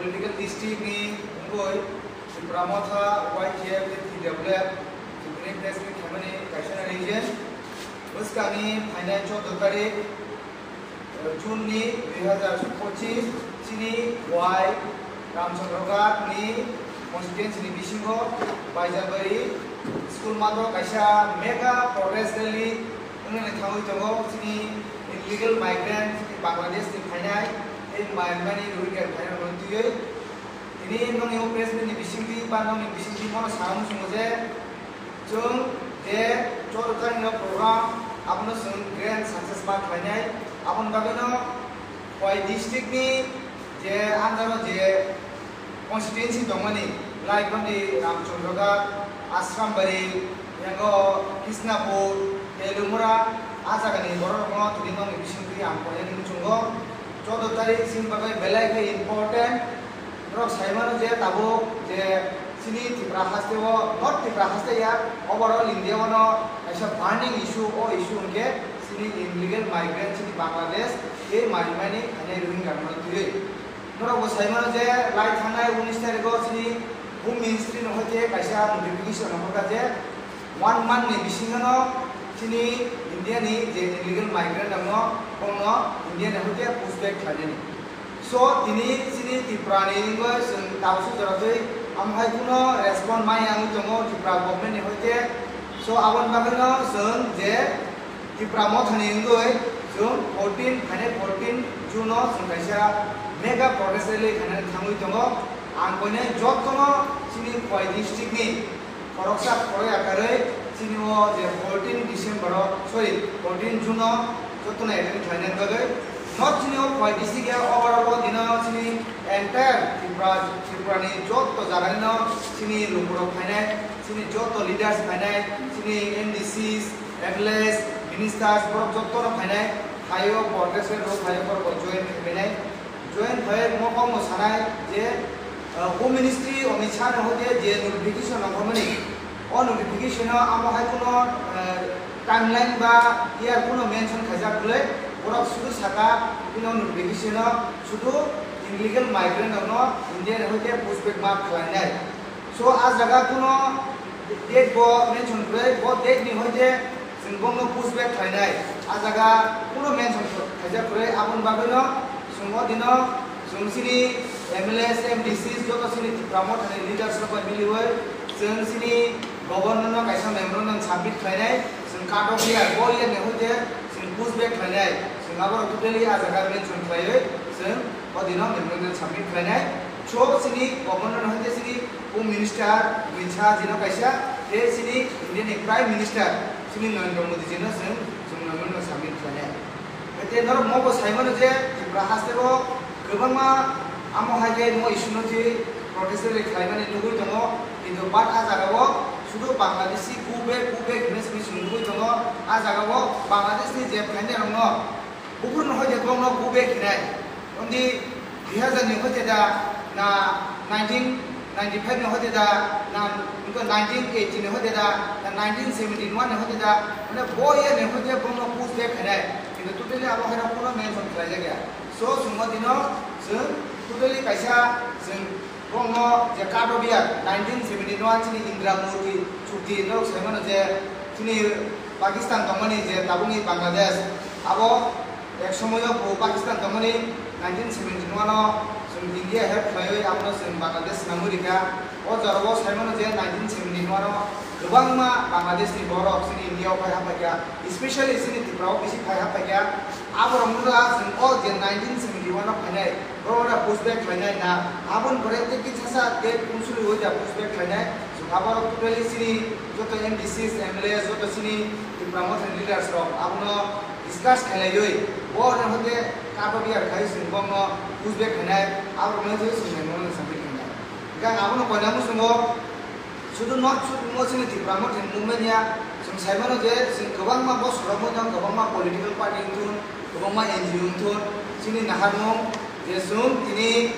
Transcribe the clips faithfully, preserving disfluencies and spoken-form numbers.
Political district ni wngwi Tipra Motha, Y T F, T W F, Supreme Press Meet khaimani kaisa reason. Bwskangni phainai choudo tarik, eh, June ni dui hazar pochis, chini Y Ramchandra Ghat ni constituency ni bisingo Baijalbari school mato kaisa mega protest rally wngwi thangwi tongo. Chini illegal migrant, chini Bangladesh ni phainai, tei Myanmar ni Rohingya phainai rokno twiwi. Tini nokni o press meet ni bisingtwi ba nokni bisingtwi bono sana muchungo je, chwng je choudo tarik no program, abono chwng grand success ma khlainai. Aboni bagwino Khowai district ni je under o je constituency tongmani, like bangdi Ramchandra Ghat, Ashrambari, yango Kishnapur, Telumura, a jagani borok rokno tini nokni bisingtwi ang koinani muchungo. Choudo tarik chini bagwi belai khe important. Norok sai mano je tabuk je chini Tripura haste o, not Tripura haste ya, overall India o no kaisa burning issue, o issue hwnkhe chini illegal migrant chini Bangladesh tei Myanmar ni phainai Rohingya rokno twiwi. Norok bo sai mano je lai thangnai unis tarikh o chini Home Ministry ni hoite kaisa notification rohorkha je one month ni bisingo no chini India ni je illegal migrant rokno, bongno India ni hoite push back khlainani. So, tini chini Tripura ni wngwi chwng tabuk suk jora twi amo hai kuno respond maya wngwi tongo Tripura government ni hoite. So, aboni bagwino chwng je Tripura Motha ni wngwi chwng fourteen, phainai fourteen June o chwng kaisa mega protest rally khainani thangwi tongo. Ang koinai jottono chini Khowai district ni khoroksa khoroi akarwi chini o je fourteen December o, sorry, fourteen June o jottono attend khlainani bagwi. Not chini o Khowai district ya, overall o dino chini entire Tripura, Tripura ni jotto jaga ni no chini lukurok phainai, chini jotto leaders phainai, chini M D Cs, M L As, ministers, borok jotto no phainai, phaio protest rally rok phaio borok join khainai. Join khai mo kok mo sanai je, uh, Home Ministry Amit Shah ni hoite je notification rok hwnmani, o notification o amo hai kuno, uh, timeline ba year kuno mention khaijak bwle, borok sudu saka bini o notification o sudu illegal migrant rokno India ni hoite push back ma khlainai. So, a jaga kuno date bo mention kwrwi, bo date ni hoite chwng bongno push back khlainai. A jaga kuno mention khaijak kwrwi, aboni bagwino chwng o dino chwng chini M L As, M D Cs, joto chini Tipra Mothani leaders rok bai miliwi chwng chini governor no kaisa memorandum submit khlainai, chwng cut off year, bo year ni hoite chwng push back khlainai, chwng aborok totally a jaga mention khlaiwi chwng o dino memorandum submit khlainai. So, chini governor no hoite chini Home Minister Amit Shah ji no kaisa, tei chini India ni Prime Minister chini Narendra Modi ji no chwng, chwng no, no submit khlainai. Tei norok mo bo sai mano je Tripura haste o kwbangma amo hai khe mo issue no twi protest rally khlaimani nugwi tongo, kintu but a jaga o sudu Bangladeshi go back, go back hinwi simi simi nugwi tongo. A jaga o Bangladesh ni je phainai rok no buphuru no hoite bongno go back hinai. Ondi dui hazar ni hoite da na nineteen ninety-five ni hoite da na, wngkha nineteen eighty ni hoite da na nineteen seventy-one ni hoite da, mane bo year ni hoite bongno push back khainai. Kintu totally abo haino kuno mention khlaijak ya. So, chwng o dino chwng totally kaisa chwng bongno je cut off year nineteen seventy-one chini Indira Murti chukti norok sai mano je chini Pakistan tongmani je tabukni Bangladesh, abo ek somoyo bo Pakistan tongmani nineteen seventy-one o chwng India help khlaiwi abono chwng Bangladesh swnamwi rikha. O jorao sai mano je nineteen seventy-one o kwbangma Bangladesh ni borok chini India o phai haphaikha, especially chini Tripura o bisi phai haphaikha. Aborok no da chwng o je nineteen seventy-one o phainai, borok da push back khlainai na, aboni pore tei kisa sa date unsuri o da push back khlainai. Chwng aborok totally chini joto M D Cs, M L As, joto chini Tipra Mothani leaders rok abono discuss khailaiwi, bo no hote cut off year khai chwng bongno push back khainai, aborok no chwng memorandum submit khainai. Hwnkhe ang abono koina muchungo, sudu not sudu mo chini Tipra Mothani movement ya, chwng sai mano je chwng kwbangma bosor rok wngkha, kwbangma political party wngthun, kwbangma N G O wngthun, chini naharmung je chwng tini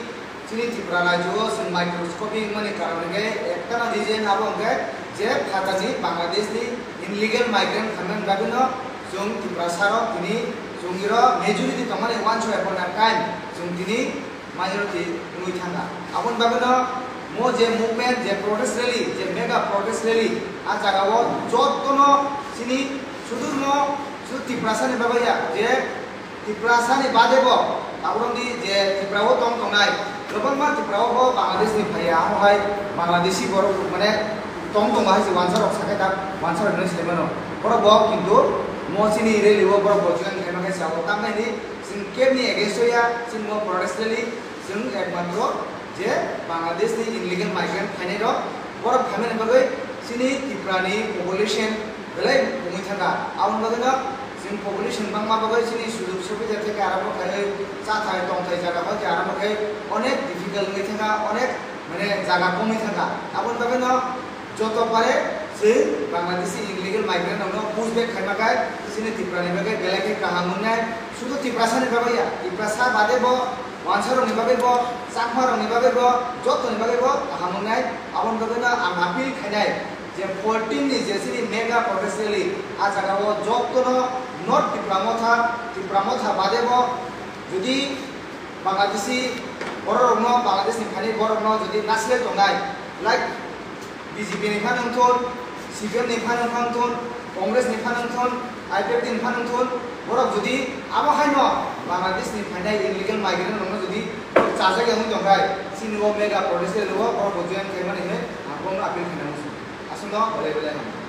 chini Tripura rajyo o chwng microscopic wngmani karon hwnkhe ektano reason abo hwnkhe je phatani Bangladesh ni illegal migrant khamnani bagwino chwng Tiprasa rok tini chwng iro majority tongmani wansuk epona time chwng tini Majority wngwi thangkha. Aboni bagwino mo je movement, je protest rally, je mega protest rally, a jagao jottono chini sudurmo, sudu Tiprasani bagwi ya, je Tiprasani badebo, tabukni je Tiprao tong tongnai, kwbangma Tiprao bo Bangladeshni phaiya, amo hai Bangladeshi borok mane tong tongo hai se wansarok sakhe ta, wansarok hinwi saimano. Borok bo kintu mo chini rally o borok bo join khaima khe sao, tamni chwng kebni against o ya, chini mo protest rally, chwng ekmatro je Bangladeshni illegal migrant phainai rok, borok phaimani bagwi chini Tiprani population belai wngwi thangkha. Aboni bagwino chwng population bangma bagwi chini sujog subida theke arombo khlaiwi chathai tongthai jaga bai arombo khe onek difficult wngwi thangkha, onek mane jaga komwi thangkha. Aboni bagwino joto pare chwng Bangladeshi illegal migrant rokno push back khaima khe chini Tiprani bagwi belai khe kaham wngnai. Sudu Tiprasani bagwi ya, Tiprasa bade bo wansarokni bagwi bo, Chakmarokni bagwi bo, jotoni bagwi bo kaham wngnai. Aboni bagwino ang appeal khainai je fourteen ni je chini mega protest rally, a jagao jottono not Tipra Motha, Tipra Motha bade bo jodi Bangladeshi bororokno, Bangladeshni thani bororokno jodi nasilai tongnai, like B J P ni phan wngthun, C P M ni phan wngthun, Congress ni phan wngthun, I P F T ni phan wngthun, borok jodi abo haino Bangladeshni phainai illegal migrant rokno jodi chajak ya wngwi tongkhai, chini o mega protest rally o borok bo join khaimani hinwi ang borokno appeal khainai. Aswkno belai belai hambai.